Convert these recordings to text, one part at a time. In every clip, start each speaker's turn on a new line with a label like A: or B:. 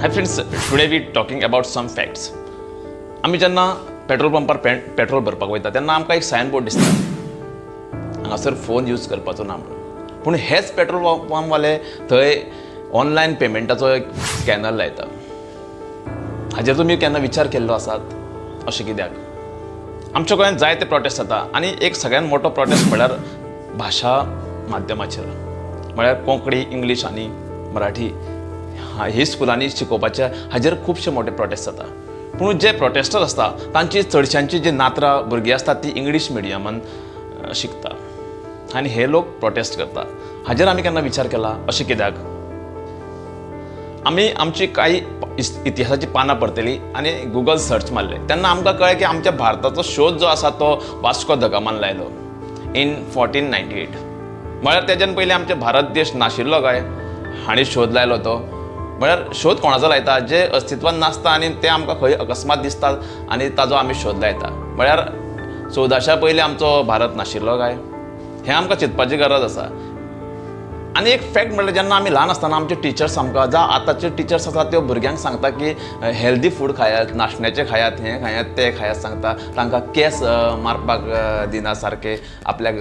A: Hi friends, today we talking about some facts. आमी जेन्ना petrol पंपार petrol भरपाक वयता तेन्ना आमकां एक सायन बोर्ड दिसता, हांगासर फोन यूज करपाचो ना म्हणून. पूण हेच पेट्रोल पंपवाले थंय ऑनलायन पेमेंटाचो एक स्कॅनर लायता. हाजेर तुमी केन्ना विचार केल्लो आसात, अशें कित्याक? आमच्या गोंयांत जायते प्रोटेस्ट जाता आनी एक सगळ्यात मोटो प्रोटेस्ट म्हळ्यार भाशा माध्यमाचेर, म्हळ्यार कोंकणी, इंग्लीश आनी मराठी ही स्कुलांनी शिकोवपाचे, हाजेर खुबशे मोटे प्रोटेस्ट जाता. पूण जे प्रोटेस्टर आसता तांची चडशांची जी नातरां भुरगीं आसता ती इंग्लीश मिडियमान शिकता आनी हे लोक प्रोटेस्ट करता. हाजेर आमी केन्ना विचार केला, अशें कित्याक? आमी आमची कांय इतिहासाची पानां परतली आनी गुगल सर्च मारलें तेन्ना आमकां कळ्ळें की आमच्या भारताचो शोध जो आसा तो वास्को the गामान लायलो इन 1498. म्हळ्यार तेज्यान पयलीं आमचे भारत देश नाशिल्लो काय हांणी शोध लायलो तो? म्हळ्यार शोध कोणाचो लायता? जे अस्तित्वान नासता आनी ते आमकां खंय अकस्मात दिसता आनी ताजो आमी शोध लायता. म्हळ्यार 1400 पयलीं आमचो भारत नाशिल्लो काय? हें आमकां चिंतपाची गरज आसा. आनी एक फॅक्ट म्हणल्यार, जेन्ना आमी ल्हान आसतना आमचे टिचर्स आमकां, जावं आतांचे टिचर्स आसा त्यो भुरग्यांक सांगता की हेल्दी फूड खायात, नाशण्याचें खायात, हें खायात, तें खायात सांगता. तांकां केंस मारपाक दिना सारके आपल्याक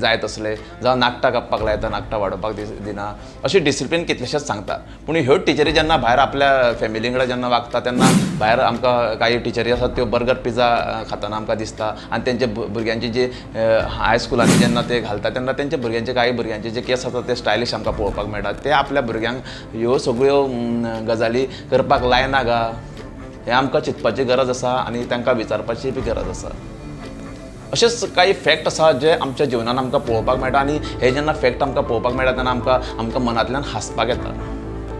A: जाय तसले, जावं नाकटां कापपाक लायता, नाकटां वाडोवपाक दिना, अशी डिसिप्लीन कितलेशेच सांगता. पूण ह्यो टिचरी जेन्ना भायर आपल्या फॅमिली कडेन जेन्ना वागता तेन्ना भायर आमकां कांय टिचरी आसात त्यो बर्गर, पिझ्झा खातना आमकां दिसता. आनी तेंचे भुरग्यांची जी हायस्कुलांनी जेन्ना ते घालता तेन्ना तेंच्या भुरग्यांचे, कांय भुरग्यांचे जे केंस आसात ते स्टायलीश आमकां पळोवपाक मेळटा. ते आपल्या भुरग्यांक ह्यो सगळ्यो गजाली करपाक लायना गा? हें आमकां चिंतपाची गरज आसा आनी तांकां विचारपाची बी गरज आसा. अशेंच कांय फॅक्ट आसा जे आमच्या जिवनान आमकां पळोवपाक मेळटा आनी हे जेन्ना फॅक्ट आमकां पळोवपाक मेळटा तेन्ना आमकां मनांतल्यान हांसपाक येता.